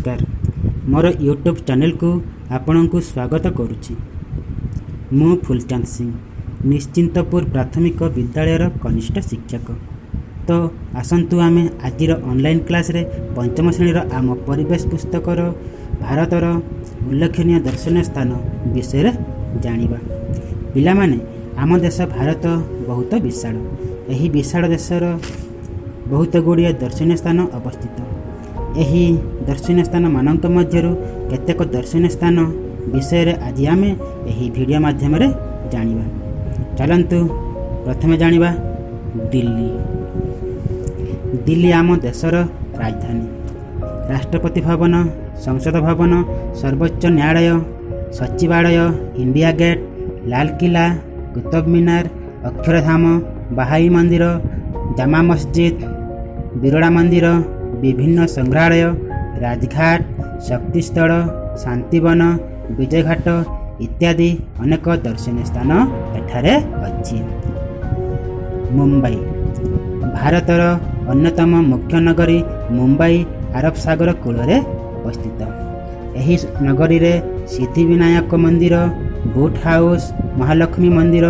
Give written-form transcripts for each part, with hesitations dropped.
ନମସ୍କାର, ମୋର ୟୁଟ୍ୟୁବ୍ ଚ୍ୟାନେଲକୁ ଆପଣଙ୍କୁ ସ୍ୱାଗତ କରୁଛି। ମୁଁ ଫୁଲଚାନ୍ଦ ସିଂ, ନିଶ୍ଚିନ୍ତପୁର ପ୍ରାଥମିକ ବିଦ୍ୟାଳୟର କନିଷ୍ଠ ଶିକ୍ଷକ। ତ ଆସନ୍ତୁ, ଆମେ ଆଜିର ଅନଲାଇନ୍ କ୍ଲାସ୍ରେ ପଞ୍ଚମ ଶ୍ରେଣୀର ଆମ ପରିବେଶ ପୁସ୍ତକର ଭାରତର ଉଲ୍ଲେଖନୀୟ ଦର୍ଶନୀୟ ସ୍ଥାନ ବିଷୟରେ ଜାଣିବା। ପିଲାମାନେ, ଆମ ଦେଶ ଭାରତ ବହୁତ ବିଶାଳ। ଏହି ବିଶାଳ ଦେଶର ବହୁତ ଗୁଡ଼ିଏ ଦର୍ଶନୀୟ ସ୍ଥାନ ଅବସ୍ଥିତ। ଏହି ଦର୍ଶନୀୟ ସ୍ଥାନମାନଙ୍କ ମଧ୍ୟରୁ କେତେକ ଦର୍ଶନୀୟ ସ୍ଥାନ ବିଷୟରେ ଆଜି ଆମେ ଏହି ଭିଡ଼ିଓ ମାଧ୍ୟମରେ ଜାଣିବା। ଚାଲନ୍ତୁ, ପ୍ରଥମେ ଜାଣିବା ଦିଲ୍ଲୀ। ଦିଲ୍ଲୀ ଆମ ଦେଶର ରାଜଧାନୀ। ରାଷ୍ଟ୍ରପତି ଭବନ, ସଂସଦ ଭବନ, ସର୍ବୋଚ୍ଚ ନ୍ୟାୟାଳୟ, ସଚିବାଳୟ, ଇଣ୍ଡିଆ ଗେଟ୍, ଲାଲକିଲ୍ଲା, କୁତୁବ ମିନାର, ଅକ୍ଷରଧାମ, ବାହାଇ ମନ୍ଦିର, ଜାମା ମସଜିଦ, ବିରଳା ମନ୍ଦିର, ବିଭିନ୍ନ ସଂଗ୍ରହାଳୟ, ରାଜଘାଟ, ଶକ୍ତିସ୍ଥଳ, ଶାନ୍ତିବନ, ବିଜୟଘାଟ ଇତ୍ୟାଦି ଅନେକ ଦର୍ଶନୀୟ ସ୍ଥାନ ଏଠାରେ ଅଛି। ମୁମ୍ବାଇ। ଭାରତର ଅନ୍ୟତମ ମୁଖ୍ୟ ନଗରୀ ମୁମ୍ବାଇ ଆରବ ସାଗର କୂଳରେ ଅବସ୍ଥିତ। ଏହି ନଗରୀରେ ସିଦ୍ଧିବିନାୟକ ମନ୍ଦିର, ବୋଟ୍ ହାଉସ୍, ମହାଲକ୍ଷ୍ମୀ ମନ୍ଦିର,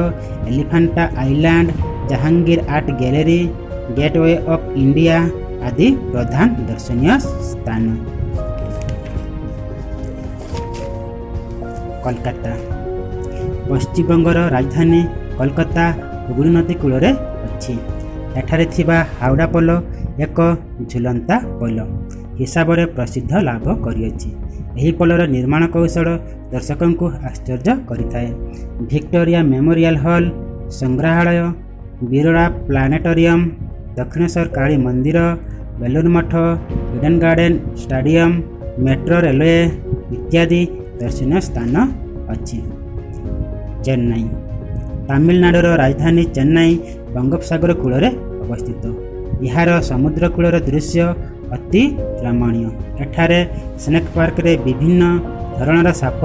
Elephanta island, Jahangir art gallery, gateway of India ଆଦି ପ୍ରଧାନ ଦର୍ଶନୀୟ ସ୍ଥାନ। କୋଲକାତା। ପଶ୍ଚିମବଙ୍ଗର ରାଜଧାନୀ କୋଲକାତା ହୁଗୁଳି ନଦୀ କୂଳରେ ଅଛି। ଏଠାରେ ଥିବା ହାୱଡ଼ା ପୋଲ ଏକ ଝୁଲନ୍ତା ପୋଲ ହିସାବରେ ପ୍ରସିଦ୍ଧ ଲାଭ କରିଅଛି। ଏହି ପୋଲର ନିର୍ମାଣ କୌଶଳ ଦର୍ଶକଙ୍କୁ ଆଶ୍ଚର୍ଯ୍ୟ କରିଥାଏ। ଭିକ୍ଟୋରିଆ ମେମୋରିଆଲ ହଲ୍, ସଂଗ୍ରହାଳୟ, ବିରଳା ପ୍ଲାନେଟୋରିୟମ, ଦକ୍ଷିଣେଶ୍ୱର କାଳୀ ମନ୍ଦିର, ବେଲୁର ମଠ, Eden garden stadium, metro railway ଇତ୍ୟାଦି ଦର୍ଶନୀୟ ସ୍ଥାନ ଅଛି। ଚେନ୍ନାଇ। ତାମିଲନାଡୁର ରାଜଧାନୀ ଚେନ୍ନାଇ ବଙ୍ଗୋପସାଗର କୂଳରେ ଅବସ୍ଥିତ। ଏହାର ସମୁଦ୍ର କୂଳର ଦୃଶ୍ୟ ଅତି ରମଣୀୟ। ଏଠାରେ ସ୍ନେକ୍ ପାର୍କରେ ବିଭିନ୍ନ ଧରଣର ସାପ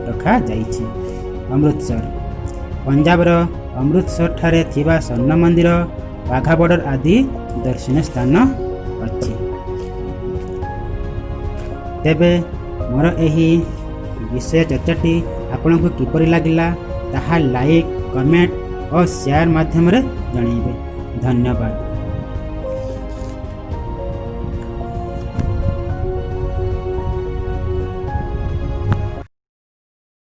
ରଖାଯାଇଛି। ଅମୃତସର। ପଞ୍ଜାବର ଅମୃତସରଠାରେ ଥିବା ସ୍ୱର୍ଣ୍ଣ ମନ୍ଦିର, ବାଘା ବର୍ଡ଼ର ଆଦି ଦର୍ଶନୀୟ ସ୍ଥାନ ଅଛି। ତେବେ ମୋର ଏହି ବିଷୟ ଚର୍ଚ୍ଚାଟି ଆପଣଙ୍କୁ କିପରି ଲାଗିଲା, ତାହା ଲାଇକ୍, କମେଣ୍ଟ ଓ ସେୟାର ମାଧ୍ୟମରେ ଜଣାଇବେ। ଧନ୍ୟବାଦ।